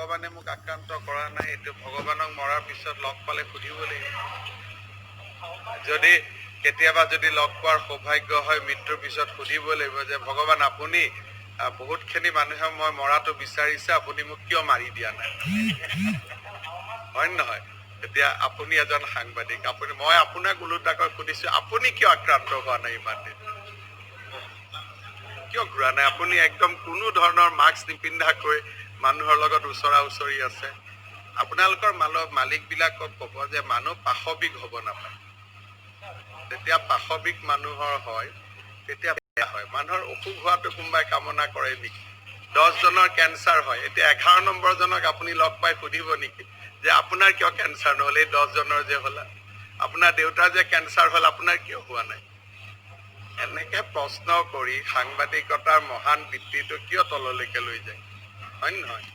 ভগৱানে মোক আক্ৰান্ত কৰা নাই, এইটো ভগৱানক মৰাৰ পিছত লগ পালে সুধিব লাগিব। যদি কেতিয়াবা যদি লগ পোৱাৰ সৌভাগ্য হয়, মৃত্যুৰ পিছত সুধিব লাগিব যে ভগৱান, আপুনি বহুতখিনি মানুহে মই মৰাটো বিচাৰিছে, আপুনি মোক কিয় মাৰি দিয়া নাই? হয় নে নহয়? এতিয়া আপুনি এজন সাংবাদিক, আপুনি, মই আপোনাক ওলোটাকৈ সুধিছো, আপুনি কিয় আক্ৰান্ত হোৱা নাই? ইমান দিন কিয় ঘূৰা নাই? আপুনি একদম কোনো ধৰণৰ মাস্ক নিপিন্ধাকৈ মানুহৰ লগত ওচৰা ওচৰি আছে। আপোনালোকৰ মালিকবিলাকক ক'ব যে মানুহ পাশবিক হ'ব নাপায়। যেতিয়া পাশবিক মানুহৰ হয়, তেতিয়া বেয়া হয়। মানুহৰ অসুখ হোৱাটো কোনোবাই কামনা কৰে নেকি? 10জনৰ কেঞ্চাৰ হয়, এতিয়া 11 নম্বৰজনক আপুনি লগ পাই সুধিব নেকি যে আপোনাৰ কিয় কেঞ্চাৰ নহ'ল, এই 10জনৰ যে হ'লা? আপোনাৰ দেউতাৰ যে কেঞ্চাৰ হ'ল, আপোনাৰ কিয় হোৱা নাই? এনেকে প্ৰশ্ন কৰি সাংবাদিকতাৰ মহান বৃত্তিটো কিয় তললৈকে লৈ যায়, হয় নে নহয়?